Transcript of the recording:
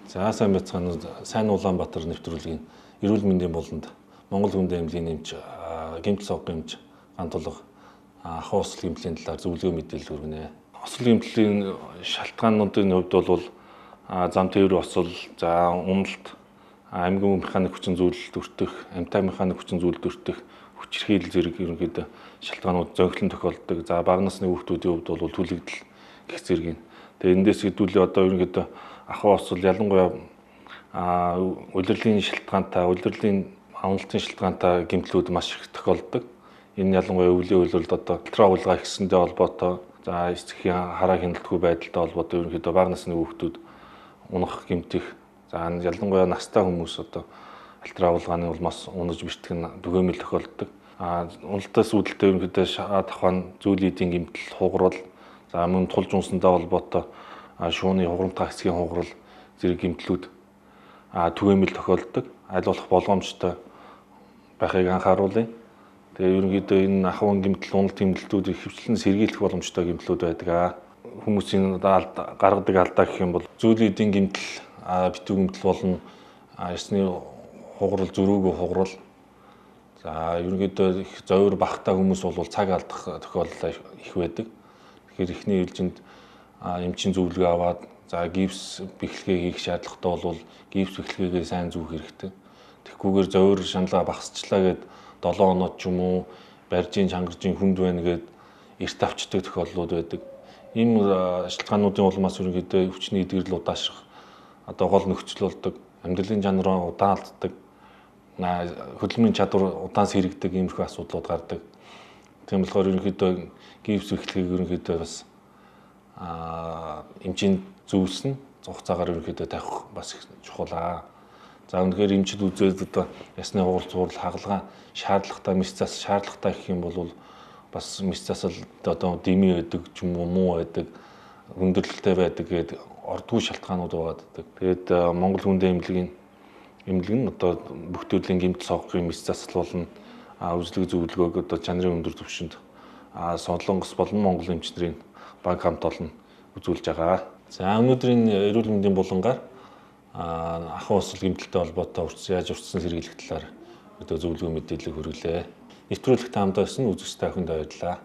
За сайн байцгаана уу. Сайн Улаанбаатар нэвтрүүлгийн эрүүл мэндийн буланд Монгол хүндийн эмнэлгийн эмч, гэмтэл сонгогийн эмч Гантулга ахуй осол гэмтлийн талаар зөвлөгөө мэдээлэл хүргэнэ. Осол гэмтлийн шалтгаануудын хувьд бол зам тээврийн осол, за уналт, амьган механик хүчин зүйлд өртөх, амьтай механик хүчин зүйлд өртөх, хүчирхийлэл зэрэг ерөнхийдөө шалтгаанууд зөнхлөн тохиолддог. За бага насны хүүхдүүдийн хувьд бол түлэгдэл гэх зэрэг юм. Тэгээ эндээс хэдүүлээ одоо ерөнхийдөө ахуй осол ялангуяа улирлын шалтгаантай, улирлын уналтын шалтгаантай гэмтлүүд маш их тохиолддог. Энэ ялангуяа өвлийн улиралд одоо электроагуулга ихсэндээ холбоотой, за эцгийн хараа хяналтгүй байдалтай холбоотой ерөнхийдөө бага насны хүүхдүүд унах гэмтэх, за ялангуяа настай хүмүүс одоо электроагуулгааны улмаас унаж бэртэх нь түгээмэл тохиолддог. Уналтаас үүдэлтэй ерөнхийдөө давхаан зүүлийн эдийн гэмтэл, хугарал, за мөн тулж унсантай холбоотой шууны хугарамтгай хэсгийн хугарал зэрэг гэмтлүүд түгээмэл тохиолддог. Аль болох болгоомжтой байхыг анхааруулъя. Тэгээ ерөнхийдөө энэ ахуйн гэмтэл, уналт гэмтлүүдийг хөвчлэн сэргийлэх боломжтой гэмтлүүд байдаг. Хүмүүсийн гаргадаг алдаа гэх юм бол зүүлийн эдийн гэмтэл, битүү гэмтэл болон ясны хугарал, зөрүүгөө хугарал. За ерөнхийдөө их зовир багтай хүмүүс бол цаг алдах тохиолдол их байдаг. Тэгэхээр эхний ээлжинд эмчийн зөвлөгөө аваад, за гипс бэхлэгээ хийх шаардлагатай бол гипс бэхлэгээгээ сайн зүүх хэрэгтэй. Тэгхгүйгээр зовир шаналгаа багасчлаа гэд 7 хоноод ч юм уу барьжийн чангаржийн хүнд байна гэд эрт авчдаг тохиолдлууд байдаг. Ийм шалтгаануудын улмаас ерөнхийдөө өвчний эдгэрэл удаашрах одоо гол нөхцөл болдог, амьдралын чанараа удаан алддаг, хөдөлмөрийн чадвар удаан сэрэгдэг иймэрхүү асуудлууд гардаг. Тийм болохоор ерөнхийдөө гипс бэхлэгийг ерөнхийдөө бас эмчийн зөвлөсөн хугацаагаар ерөнхийдөө тавих бас их чухал аа. За үнэхээр эмчид үзээд одоо ясны хугарал, цуурал, хагалгаа шаардлагатай, мэс зас шаардлагатай гэх юм бол бас мэс засал одоо дэмий байдаг ч юм уу, муу байдаг, хүндрэлтэй байдаг гээд ордгүй шалтгаанууд байгаад байдаг. Тэгээд Монгол хүндийн эмнэлгийн эмнэлэг нь одоо бүх төрлийн гэмтэл сонгогийн мэс засал болон үзлэг зөвлөгөөг одоо чанарын өндөр түвшинд Солонгос болон Монгол эмч нарын баг хамт олон үзүүлж байгаа. За өнөөдрийн эрүүл мэндийн булангаар ахуй осол гэмтэлтэй холбоотой яаж урьдчилан сэргийлэх талаар одоо зөвлөгөө мэдээлэл хүргэлээ. Нэвтрүүлэгт хамт байсан үзэгч та бүхэнд баярлалаа.